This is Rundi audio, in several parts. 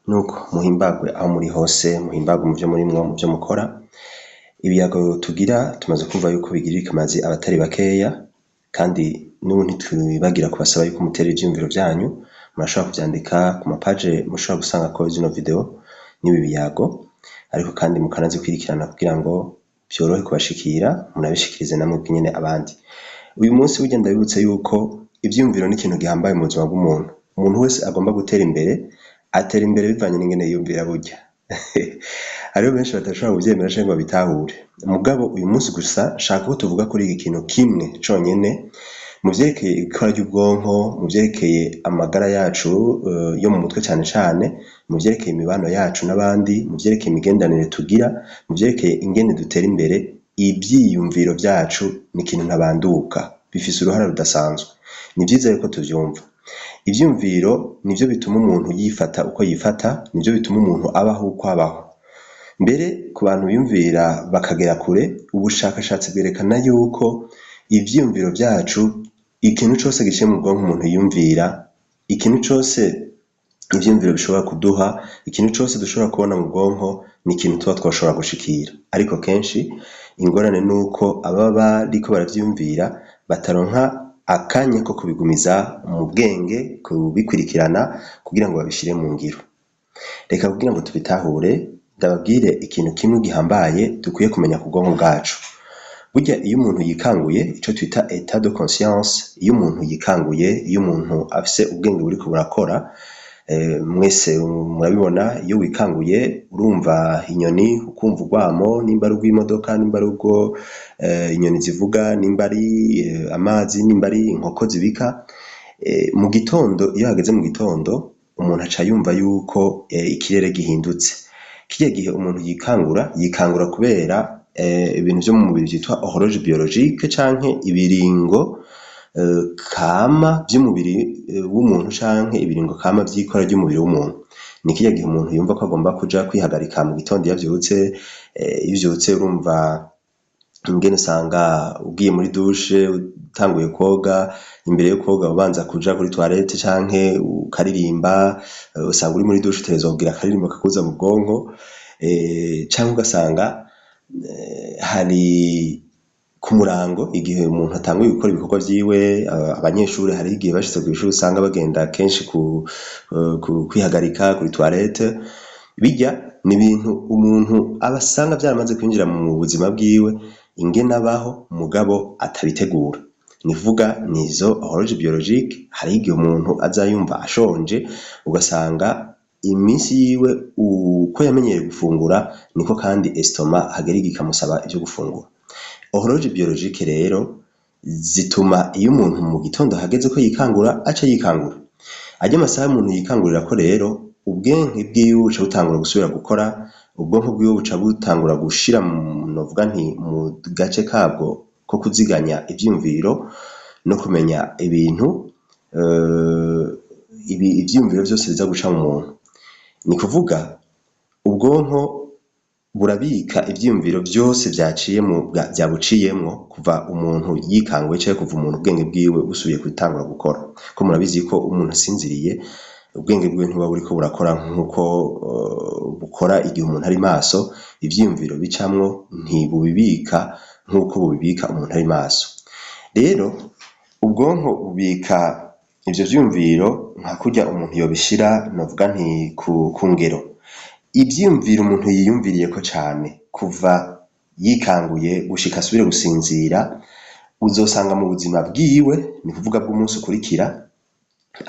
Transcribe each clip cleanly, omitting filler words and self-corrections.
Nuko muhimbagwe aho muri hose, muhimbagwe muvyo murimwo, muvyo mukora. Ibiyago tugira tumaze kumva yuko bigirira ikimazi abatari bakeya, kandi n'ubu ntitwibagira kubasaba yuko mutera ivyiyumviro vyanyu. Murashobora kuvyandika ku mapaje mushobora gusangako zino video n'ibi biyago, ariko kandi mukanazikurikirana kugira ngo vyorohe kubashikira, munabishikirize namwe nyene abandi. Uyu munsi burya ndabibutse yuko ivyiyumviro ni ikintu gihambaye mu buzima bw'umuntu. Umuntu wese agomba gutera imbere, atera imbere bivanye n'ingene yiyumvira burya. Hariho benshi badashobora kuvyemera canke ngo babitahure. Mugabo uyu munsi gusa nshaka ko tuvuga kuri iki kintu kimwe conyene mu vyerekeye ikora ry'ubwonko, mu vyerekeye amagara yacu yo mu mutwe cane cane, mu vyerekeye imibano yacu n'abandi, mu vyerekeye imigenderanire tugira, mu vyerekeye ingene dutera imbere, ivyiyumviro vyacu ni ikintu ntabanduka, bifise uruhara rudasanzwe. Ni vyiza yuko tuvyumva. Ivyiyumviro nivyo bituma umuntu yifata uko yifata, nivyo bituma umuntu abaho uko abaho. Mbere ku bantu biyumvira bakagera kure, ubushakashatsi bwerekana yuko ivyiyumviro vyacu, ikintu cose giciye mu bwonko umuntu yiyumvira, ikintu cose ivyiyumviro bishobora kuduha, ikintu cose dushobora kubona mu bwonko, ni ikintu tuba twoshobora gushikira. Ariko kenshi ingorane nuko ababa bariko baravyiyumvira bataronka akanya ko kubigumiza mu bwenge, kubikurikirana kugira ngo babishire mu ngiro. Reka kugira ngo tubitahure, ndababwire ikintu kimwe gihambaye dukwiye kumenya ku bwonko bwacu. Burya iyo umuntu yikanguye, ico twita état de conscience, iyo umuntu yikanguye, iyo umuntu afise ubwenge buriko burakora, mwese murabibona, iyo wikanguye urumva inyoni, ukumva urwamo, nimba ari urw'imodoka, nimba ari urwo inyoni zivuga, nimba ari amazi, nimba ari inkoko zibika. Mu gitondo, iyo hageze mu gitondo, umuntu aca yumva yuko ikirere gihindutse. Kirya gihe umuntu yikangura, yikangura kubera ibintu vyo mu mubiri vyitwa horloge biologique canke ibiringo kama vy'umubiri w'umuntu canke ibiringo kama vy'ikora ry'umubiri w'umuntu. Ni kirya gihe umuntu yumva ko agomba kuja kwihagarika mu gitondo iyo avyutse. Iyo uvyutse urumva ingene usanga ugiye muri douche, utanguye kwoga, imbere yo kwoga ubanza kuja kuri toilette canke ukaririmba. Usanga uri muri douche utegerezwa kugira akaririmbo kakuza mu bwonko, canke ugasanga hari ku murango igihe umuntu atanguye gukora ibikorwa vyiwe. Abanyeshuri hariho igihe bashitse kw'ishuri usanga bagenda kenshi kwihagarika kuri toilette. Birya ni ibintu umuntu aba asanga vyaramaze kwinjira mu buzima bwiwe ingene abaho, mugabo atabitegura. Ni kuvuga nizo horloge biologique. Hariho igihe umuntu aza yumva ashonje, ugasanga iminsi yiwe uko yamenyereye gufungura niko kandi estomac hagera igihe ikamusaba ivyo gufungura. Horloge biologique rero zituma iyo umuntu mu gitondo hageze ko yikangura, aca yikangura. Arya masaha umuntu yikangurirako rero, ubwenge bwiwe buca butangura gusubira gukora, ubwonko bwiwe buca butangura gushira, novuga nti, mu gace kabwo ko kuziganya ivyiyumviro no kumenya ibintu, ivyiyumviro vyose biza guca mu muntu. Ni kuvuga ubwonko burabika ivyiyumviro vyose vyaciye mu vyabuciyemwo kuva umuntu yikanguye canke kuva umuntu ubwenge bwiwe busubiye gutangura gukora. Ko murabizi ko umuntu asinziriye, ubwenge bwiwe ntibuba buriko burakora nkuko bukora igihe umuntu ari maso. Ivyiyumviro bicamwo ntibubibika nkuko bubibika umuntu ari maso. Rero ubwonko bubika ivyo vyiyumviro nka kurya umuntu yobishira, novuga nti, ku ngero. Ivyiyumviro umuntu yiyumviriyeko cane kuva yikanguye gushika asubire gusinzira, uzosanga mu buzima bwiwe, ni kuvuga bw'umunsi ukurikira,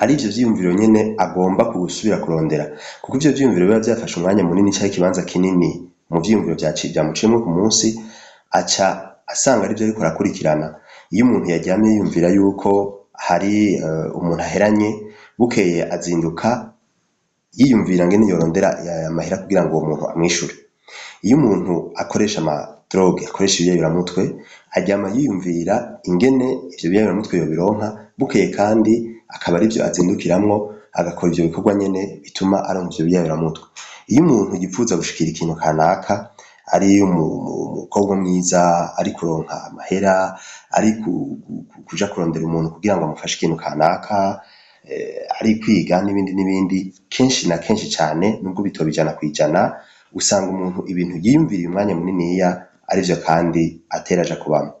ari ivyo vyiyumviro nyene agomba gusubira kurondera, kuko ivyo vyiyumviro biba vyafashe umwanya munini canke ikibanza kinini mu vyiyumviro vyamuciyemwo ku munsi, aca asanga arivyo ariko arakurikirana. Iyo umuntu yaryamye yiyumvira yuko hari umuntu aheranye, bukeye azinduka yiyumvira ngene yorondera amahera kugira ngo uwo muntu amwishure. Iyo umuntu akoresha ama drogue, akoresha ibiyayuramutwe, aryama yiyumvira ingene ivyo biyayuramutwe yobironka, bukeye kandi akaba arivyo azindukiramwo, agakora ivyo bikorwa nyene bituma aronka ivyo biyayuramutwe. Iyo umuntu yipfuza gushikira ikintu kanaka, ari umukobwa mwiza, ari kuronka amahera, ari kuja kurondera umuntu kugira ngo amufashe ikintu kanaka. ari kwiga n'ibindi n'ibindi. Kenshi na kenshi cane, nubwo bitoba 100%, usanga umuntu ibintu yiyumviriye umwanya muniniya arivyo kandi atera aja kubamwo.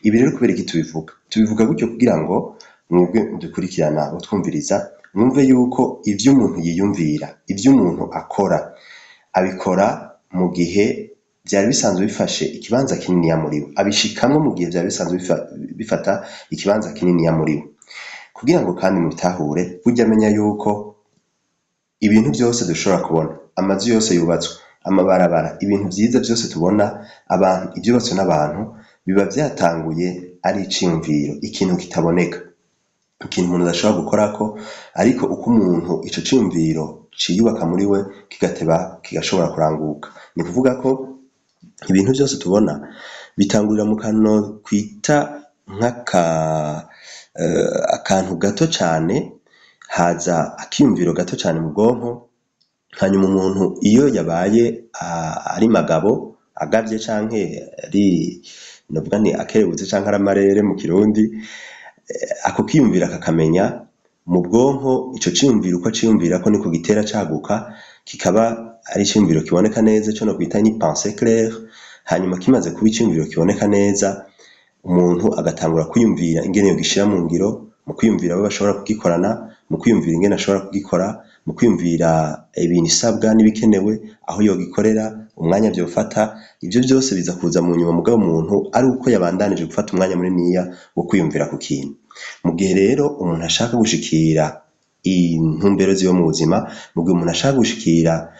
Ibi rero kubera iki tubivuga? Tubivuga gutyo kugira ngo mwebwe mudukurikirana, mutwumviriza, mwumve yuko ivyo umuntu yiyumvira, ivyo umuntu akora, abikora mu gihe vyari bisanzwe bifashe ikibanza kininiya muri we, abishikamwo mu gihe vyari bisanzwe bifata ikibanza kininiya muri we. Kugira ngo kandi mubitahure, burya menya yuko ibintu vyose dushobora kubona, amazu yose yubatswe, amabarabara, ibintu vyiza vyose tubona, abantu, ivyubatswe n'abantu, biba vyatanguye ari iciyumviro, ikintu kitaboneka, ikintu umuntu adashobora gukorako. Ariko uko umuntu ico ciyumviro ciyubaka muri we, kigateba kigashobora kuranguka. Ni kuvuga ko ibintu vyose tubona bitangurira mu kantu kwita nk'aka akantu gato cane, haza akiyumviro gato cane mu bwonko. Hanyuma umuntu iyo yabaye ari magabo, agavye, canke ari, novuga nti akerebutse, canke ari amarere mu Kirundi, ako kiyumviro akakamenya mu bwonko. Ico ciyumviro uko aciyumvirako niko gitera caguka, kikaba ari iciyumviro kiboneka neza, ico nokwita ni pensée claire. Hanyuma kimaze kuba iciyumviro kiboneka neza, umuntu agatangura kwiyumvira ingene yogishira mu ngiro, mu kwiyumvira abo bashobora kugikorana, mu kwiyumvira ingene ashobora kugikora, mu kwiyumvira ibisabwa n'ibikenewe, aho yogikorera, umwanya vyofata. Ivyo vyose biza kuza mu nyuma, mugabo umuntu ari uko yabandanije gufata umwanya muniniya wo kwiyumvira ku kintu. Mu gihe rero umuntu ashaka gushikira intumbero ziwe mu buzima, mu gihe umuntu ashaka gushikira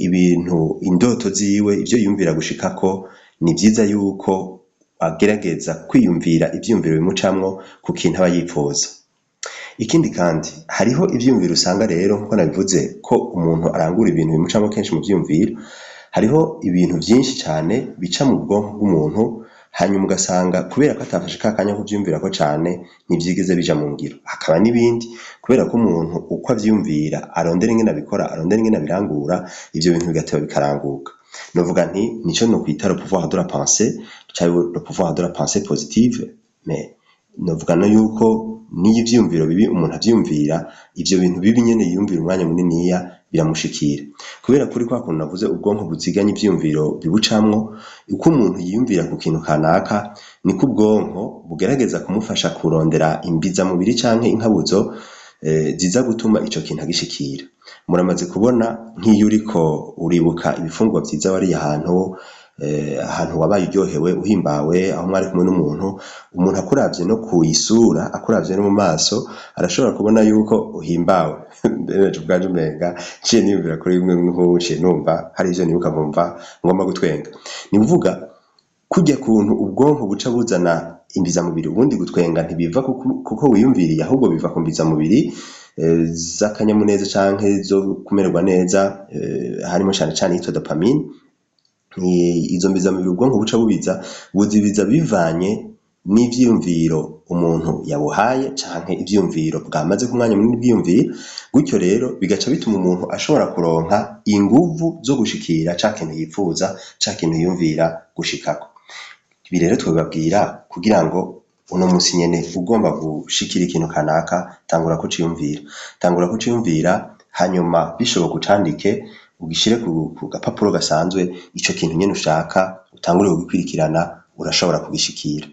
ibintu, indoto ziwe, ivyo yiyumvira gushikako, ni vyiza yuko agerageza kwiyumvira ivyiyumviro bimucamwo ku kintu aba yipfuza. Ikindi kandi, hariho ivyiyumviro usanga rero, nkuko nabivuze ko umuntu arangura ibintu bimucamwo kenshi mu vyiyumviro, hariho ibintu vyinshi cane bica mu bwonko bw'umuntu, hanyuma ugasanga kubera ko atafashe ka kanya ko kuvyiyumvirako cane, ntivyigeze bija mu ngiro. Hakaba n'ibindi, kubera ko umuntu uko avyiyumvira arondera ingene abikora, arondera ingene abirangura, ivyo bintu bigateba bikaranguka. Novuga nti nico nokwita le pouvoir de la pensée, canke le pouvoir de la pensée positive. Mais novuga no yuko n'iyo ivyiyumviro bibi umuntu avyiyumvira, ivyo bintu bibi nyene yiyumvira umwanya muniniya biramushikira, kubera kuri kwa kuntu navuze ubwonko buziganya ivyiyumviro bibucamwo. Uko umuntu yiyumvira ku kintu kanaka, niko ubwonko bugerageza kumufasha kurondera imbizamubiri canke inkabuzo ziza gutuma ico kintu agishikira. Muramaze kubona nk'iyo uriko uribuka ibifungurwa vyiza wariye ahantu, ahantu wabaye uryohewe, uhimbawe, aho mwari kumwe n'umuntu, umuntu akuravye no kw'isura, akuravye no mu maso, arashobora kubona yuko uhimbawe. Mbere ubwanje umenga nciye niyumvira kuri bimwe, nk'ubu nciye numva hari ivyo nibuka, nkumva ngomba gutwenga. Ni kuvuga kurya kuntu ubwonko buca buzana imbizamubiri. Ubundi gutwenga ntibiva kuko wiyumviriye, ahubwo biva ku mbizamubiri z'akanyamuneza canke zo kumererwa neza, harimo cane cane iyitwa dopamine. Izo mbizamubiri ubwonko buca bubiza, buzibiza bivanye n'ivyiyumviro umuntu yabuhaye canke ivyiyumviro bwamaze ku mwanya munini bwiyumvira. Gutyo rero bigaca bituma umuntu ashobora kuronka inguvu zo gushikira ca kintu yipfuza, ca kintu yiyumvira gushikako. Ibi rero twobibabwira kugira ngo uno musi nyene ugomba gushikira ikintu kanaka, tangura kuciyumvira, tangura kuciyumvira, hanyuma bishoboka ucandike, ugishire ku gapapuro gasanzwe. Ico kintu nyene ushaka, utangure kugikurikirana, urashobora kugishikira.